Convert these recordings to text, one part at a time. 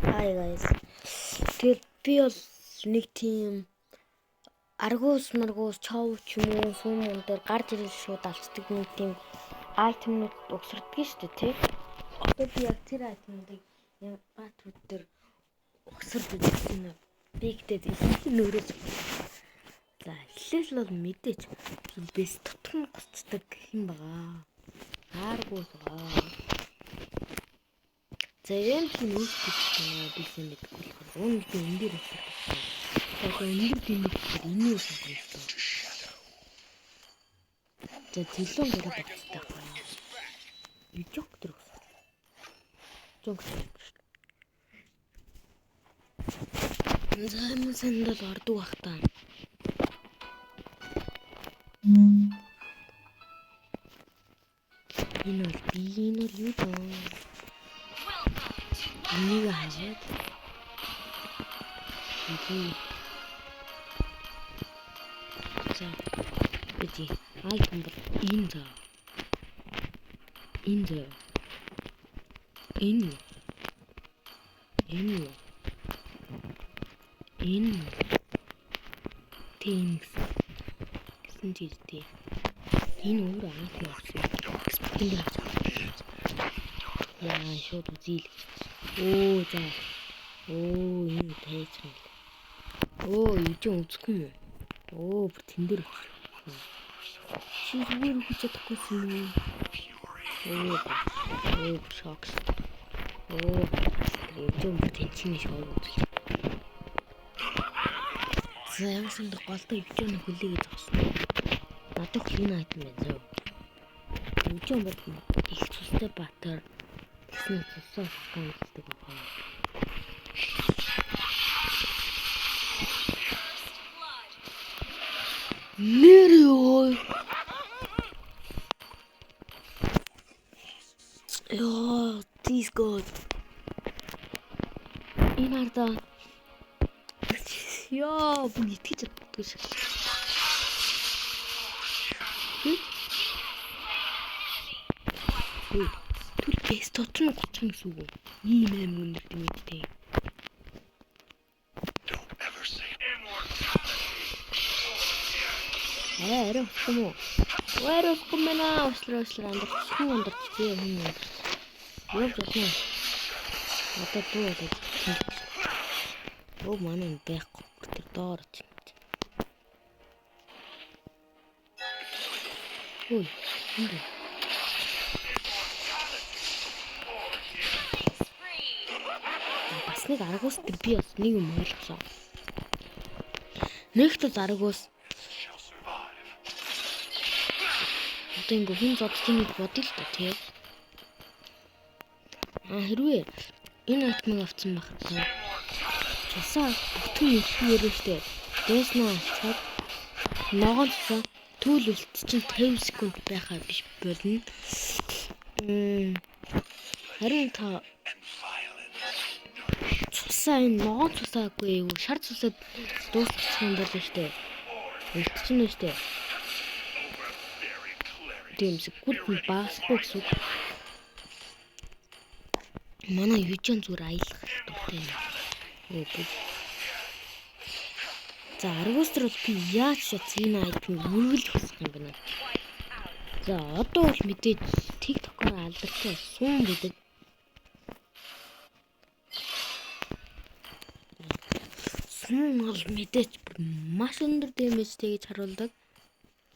Hi guys. Тэгээд би бол нэг тийм аргуус маргуус чов ч юм уу сум юм дээр гарч ирэл шууд алцдаг нэг тийм item нууд угсардаг шүү дээ, тий. Одоо би яг тэр item нуудыг баатрууд дээр угсарч үзсэн юм. Би гэтээ ихэнх нь өөрөө. За, эхлээл бол мэдээч бэс тутган гоцдог гэх юм байгаа. Аргуус байгаа. За, юм тийм үүсгэж байна. Би сайн мэдэхгүй болохоор уун би энэ дээр өсөх гэсэн. Одоо өндөр дэмэг гэхээр энэ юу сонгоно л доо. За, зэлэн гурав багцтай байна. Южок төр өсөх. Жонг. За, юм сандал ордог бах та. Энэ бол би энэ бол юу доо? Энийг хашаад. За. Үгүй. Item бол энэ заа. Энэ заа. Энэ. Энэ. Энэ. Тийм гэсэн. Гэсэн чийдээ. Энэ өөр item авсан. Экспортын дээр авсан. Яа, шууд үзье л гэж. Өө за. Өө, энэ тайч юм л. Өө, юу ч үзэхгүй юм. Өө, бүр тэн дээр өгч. Чи зүгээр өгч чадахгүйсэн юм уу? Өө, өө, шок. Өө, тэр юу бүр тэнцний шоу үзэл. За, ямар санд голдоо юуч хүлээгээ зогсно. Надад энэ item байна зөө. Юуч бол их цустай баатар тэгсэн цусаа хахан үздэг байгаа. Нэр ёо. Ёо, this god. Энэ хардаа. Яа, бүр итгэж чаддаггүй шиг. Түл бэс дотор нь 30 гэсэн үг үү? Ийм аим өндөр дэмэжтэй. Арай арай утах юм уу? Арай утах юм байна. Уучлаарай, уучлаарай. Андуурч хүн андуурч тий хүн андуурч. Явж болно. Одоо дуу болоод. Өө, манай байхгүй. Тэр доор очив. Ой, энэ. Бас нэг аргуус дээр би бас нэг юм ойлголоо. Нэгт бол аргуус одоо ингээ хүн зодж ийн гэж бодъё л доо, тий. А хэрвээ энэ item ыг авсан байх та цусаа бүтэн илүүгээр штэ. Дээснээ алцаад ногоон цусаа түүл үлт чинь 50 секунд байхаа биш болно. Харин та цусаа энэ ногоон цусаагүй юу? Шар цусаа дуусчих юм бол штэ. Үлдчихнэ штэ. Тийм секунд нь багасахгүй гэсэн үг. Манай южон зүгээр аялах дуртай юм. Өө би. За, аргуус төр бол би яаж ч энэ item үргэлж хүсэх юм байна. За, одоо бол мэдээж TikTok-оор алдартай суун гэдэг. Суун бол мэдээж маш өндөр дэмэж тэгж харуулдаг.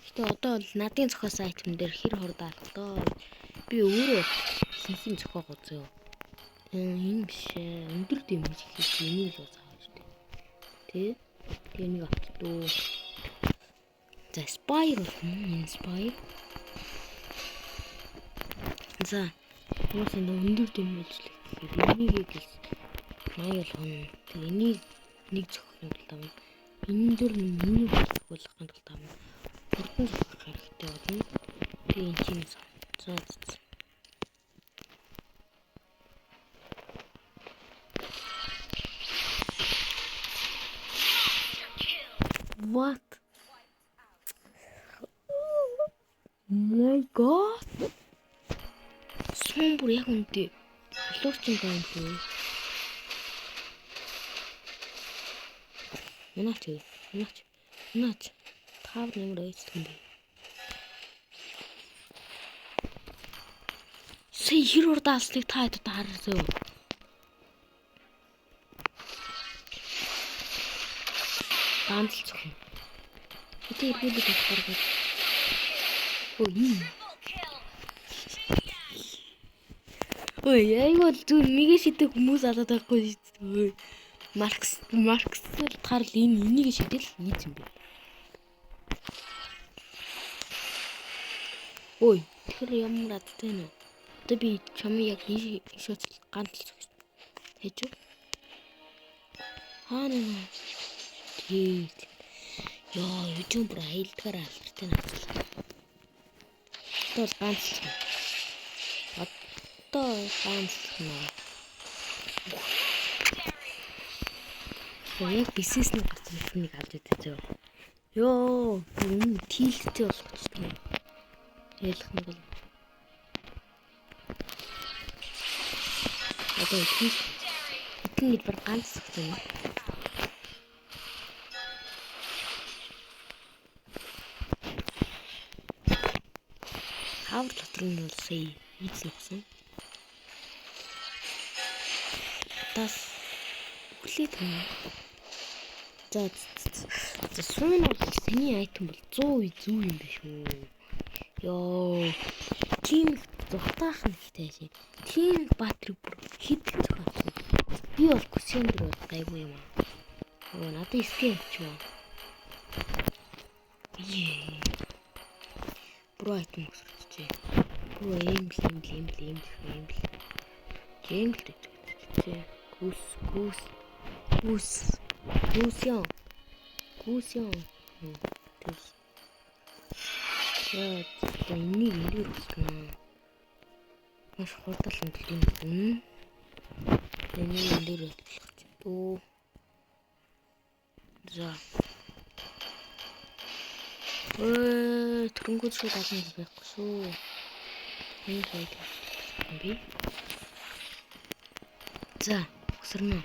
Гэтэ одоо бол надын зохиосон item дээр хэр хурд алах доо. Би өөрөө хинхин зохиогоо зөө. Энэ биш ээ. Өндөр дэмэж хийх энийг л заавал шүү дээ. Тэ? Тэгээ нэг авчдуу. За, Spire бол энэ Spire. За, юус энэ өндөр дэмжлэг гэхээр энийг л 80 болгоно. Тэгээ энийг нэг зохихын тулд авна. Энэ дээр миний болгохын тулд авна. Хурдан зохих хэрэгтэй болно. Тэгээ энэ чинь за. What? My god. Сум бүр яг үнтэй. Халуурчин байгаа юм хөө. Унаач. Унаач. Унаач. Тав ямар ээждэг юм бэ? Сая хэр урд алсныг та хэд одоо харсан юу? Ганц л цохно. Хэдий эргүүлэг болохоор гэж. Өө юм. Ой, айгуу зүгээр нэгэ шидэх хүмүүс алаад байхгүй шүү дээ. Маркс Маркс тарл энэ энийг шидэл ийз юм бэ. Ой, тэр ямар адтай нэ. Одоо би чамын яг ийш очил ганц л зогс. Хайж юу? Хаана нэ? Тий. Йоо, юужин бүр аялдгаар алдартай нацлаа. Одоо бол ганц л. Одоо ганц л нэ. Яг бисээс нь гарсан хүнийг авч идэж зөө. Йоо, энэ тийлтэй болгочихсон. Ялах нь бол. Одоо тийл. Эдэн гэж бүр ганц зогсон юм. Хавар дотор нь бол сая ийц нөхсөн. Тас өглөө юм. За за суун бол сэний айтем бол 100% зүв юм биш үү? Йоо. Тийм зуртаах нь ихтэй шээ. Тийм баатрыг бүр хэдхэн зохиолсон. Би бол гүсэн дээр бол гайгүй юм аа. Оо надад скин ч юм. Ее. Бүр айтем өсөрчжээ. Бүр эм л эм л эм л эм л эм л. Эм л гэж. Гүс гүс гүс гүс яа. Гүс яа. Тэс. За энийг энээр өсгөнө. Маш хурдан л юм үнэн. Энийг энээр өсгөх ч дөө. За. Төрөнгүүд шууд ална гэж байхгүй шүү. Энэ хоёр юм би. За, өсөрнө.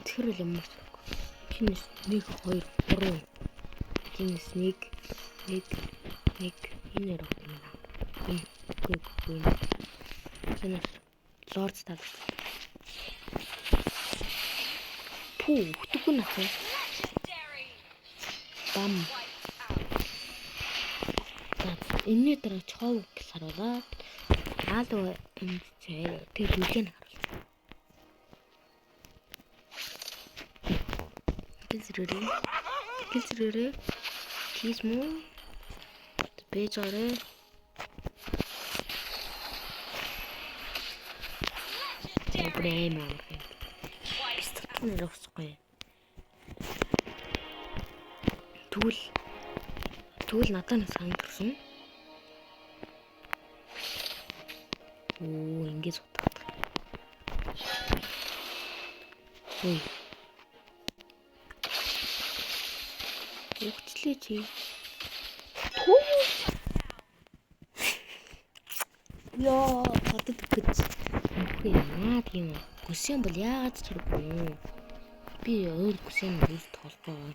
Тэр л юм уу? Чинээс 1 2 3. Чинээс 1 1 1 энэ ярих юм аа. Үгүй үгүй. Чинээс лорд тал. Пүү, хөтөгүй нацаа. Бам. За, энэний дараа чов гэж харуулаад аал эмчээ тэр бүлэг нь харуулсан. Гэлзрээрээ. Гэлзрээрээ. Тийс мүү? Бэж орой. Брэм аа. Бистат нэр өгсөхгүй. Тэгвэл надад нэг санал төрсөн. Оо, ингэж утгадаг. Ой. Өгчлээ чи. Түү. Яа, бодод өгч. Үгүй яа, тийм үү. Гүсэн бол яагаад ч хэрэггүй юм. Би өөр гүсэн юус тоглохгүй.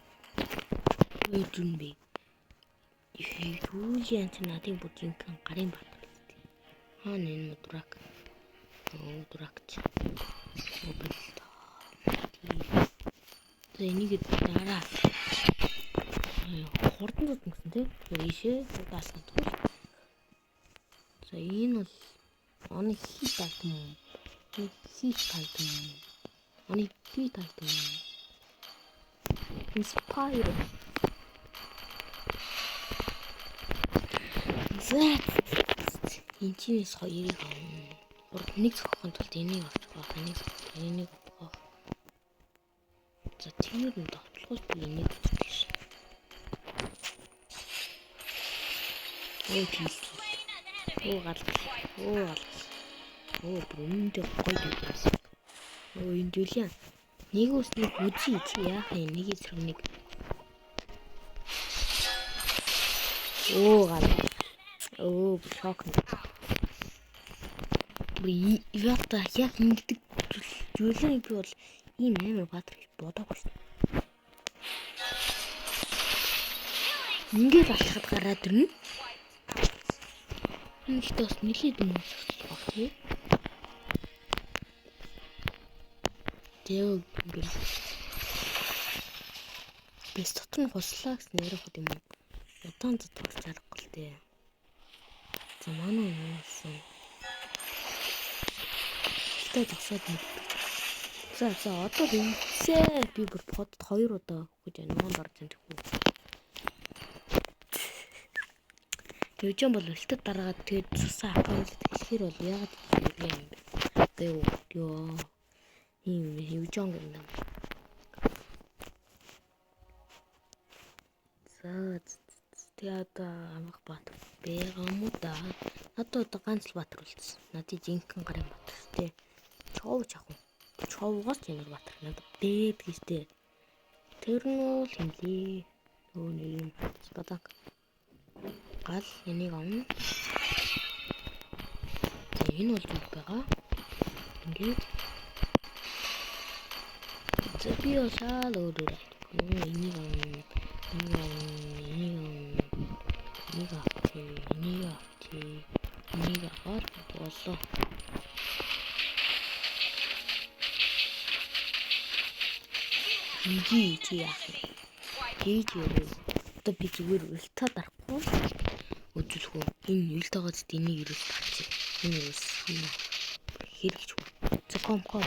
Өөр юм бэ. Юулийн чи надын бүр жинхэнэ гарын бат. Аа энэ дурак. Оо дурак чи. Обл. За энийг дараа хурдан зодно гэсэн тийм. Ийшээ даалсан тул. За энэ бол оны хит альтам. Хит альтам. Оны хит альтам. Inspire. За энэ чинээс хоёрыг авна. Гурав нэг зохихын тулд энийг авчих байх, энийг зохих, энийг авах байх. За тиймэр нь довтлохоос би энийг авчих шин. Өө тийл. Өө гал. Өө гал. Өө бүр үүндээ гоё юм байсан. Өө энэ Жүлиан. Нэг үснийг үзье чи яах юм нэг эсрэг нэг. Өө гал. Өө шок. Бүр явата яг ингэдэг Жүлиан би бол ийм амар баатар гэж бодоогүй шин. Ингээд алхахад гараад ирнэ. Энэ ихтэй бас нэлээд юм зогсох баг тий. Тэгээ ингээд би дотор нь хуслаа гэсэн ярих юм уу? Удаан зодох аргагүй л дээ. За манай юм болсон. Гэхдээ зогсоод мэддэг. За за одоо хөвцөө би бүр подод 2 удаа өгч нуунд орж ин тэхүү. Тэгжэн бол өлтөд дараагаад тэгээд цусаа авах гэж тэгэхээр бол яагаад юм бэ? Одоо юу ёо. Ийм хөвжөн гэнэ. За тэгээ одоо амгах баатар байгаа юм уу да. Надад одоо ганц л баатар үлдсэн. Надад жинхэнэ гарын баатар тий. Чов чах уу. Човгоос ямар баатар надад бэд гэжтэй. Тэр нь бол хэмлээ. Нөгөө нэг юм бадаг. Гал энийг авна. За энэ бол зүг байгаа. Ингээд за би болоо өөр өөр. Энийг авна. Энийг авна. Энийг авна. Энийг авчих. Энийг авчих. Энийг аваад болоо. Жижи чи яах вэ? Жижи юу? Одоо би зүгээр ультаа дарахгүй үзүүлэх үү? Энэ ультагаа зүт энийг ерөөс дарчих. Энэ ерөөс юм хэрэгч үү? За ком ком.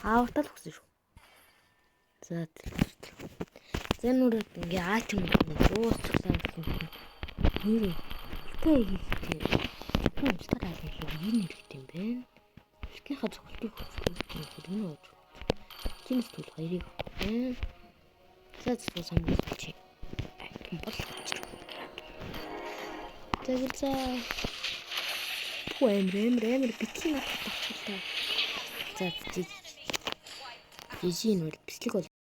Аавтал өгсөн шүү. За за нүрээ ингээ айтем дуусчихсан гэсэн чинь нэр ультаа хийхдээ ультаар аль юм энэ хэрэгтэй юм байна. Ультийнхаа цогцолтыг хөцлөх юм энэ ууж. Чинээс төл хоёрыг авах. За зөв самбар чи. Айтем бол. За за. Пүү амир амир амир битгий надад тавчихлаа. За жижиг нь бол бичлэг бол